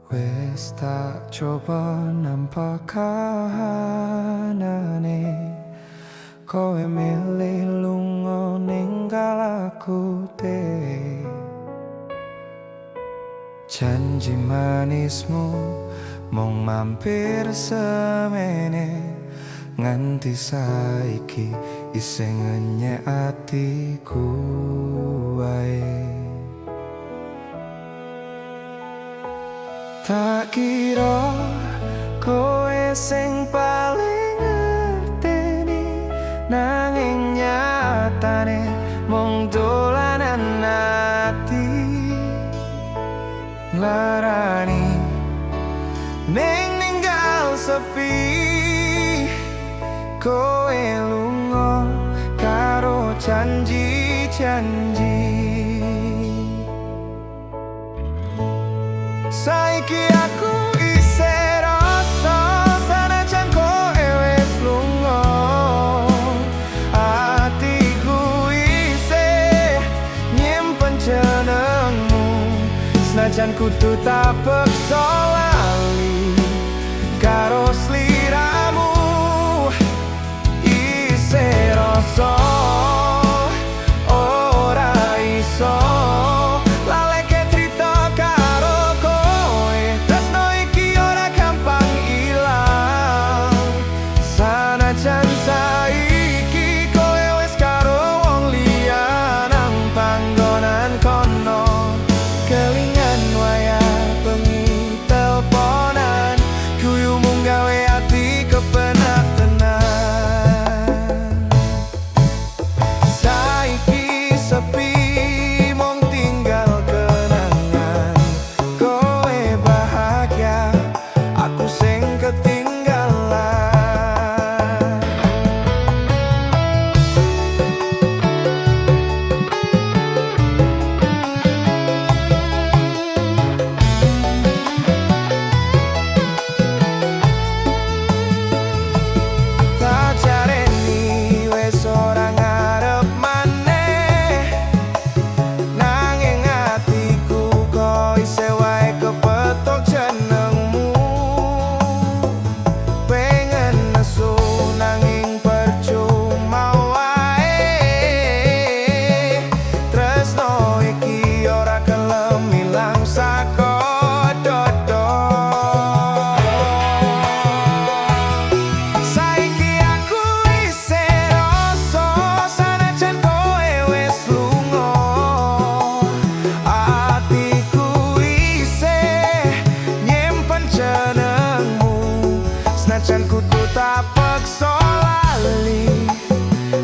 Wis tak coba nampa kahanane, kowe milih lunga ninggal aku dhewe. Janji manismu mung mampir semene, nganti saiki isih ngenyek atiku wae. Tak kira kowe sing paling ngerteni, nanging nyatane mung dolanan ati. Larani ning ninggal sepi, kowe lunga karo janji-janji. Saiki aku isih rasa sanajan kowe wis lunga, atiku isih nyimpen jenengmu. Senajan kudu tak peksa lali karo sliramu, isih rasa ora iso laleke crita karo kowe. Tresno iki ora gampang ilang, sanajan saiki kowe wis karo wong liya nang panggonan kono. Kelingan wayah bengi teleponan, guyumu gawe ati kepenak tenan. Saiki sepi mung tinggal kenangan, kowe bahagia aku sing ketinggalan. Tak jareni wis ora ngarep maneh, nanging atiku kok isih wae kepethuk jenengmu. Pengen nesu nanging percuma wae, tresno iki ora gelem ilang saka dodo. Saiki aku isih rasa sanajan kowe wis lunga, atiku isih nyimpen jenengmu. Senajan kudu tak peksa lali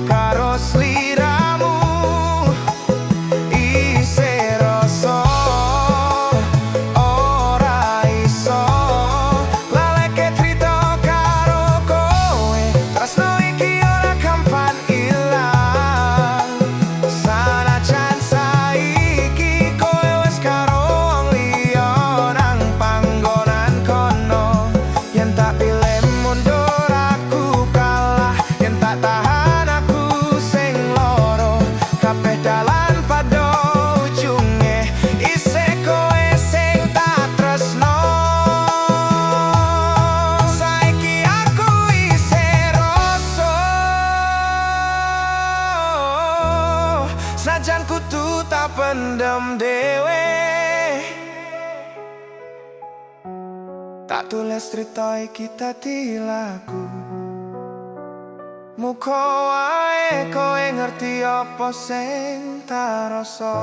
karo sliramu, isih rasa ora iso laleke crita karo kowe. Tresno iki ora gampang ilang, sanajan saiki kowe wis karo wong liya nang panggonan kono. Yen tak pilih mundur aku kalah, yen tak tahan aku sing loro. Kabeh dalan padha ujunge isih kowe sing tak tresno. Saiki aku isih rasa senajan kudu tak pendem dhewe. Tak tulis crita iki dadi lagu, muga wae kowe ngerti apa sing tak rasa.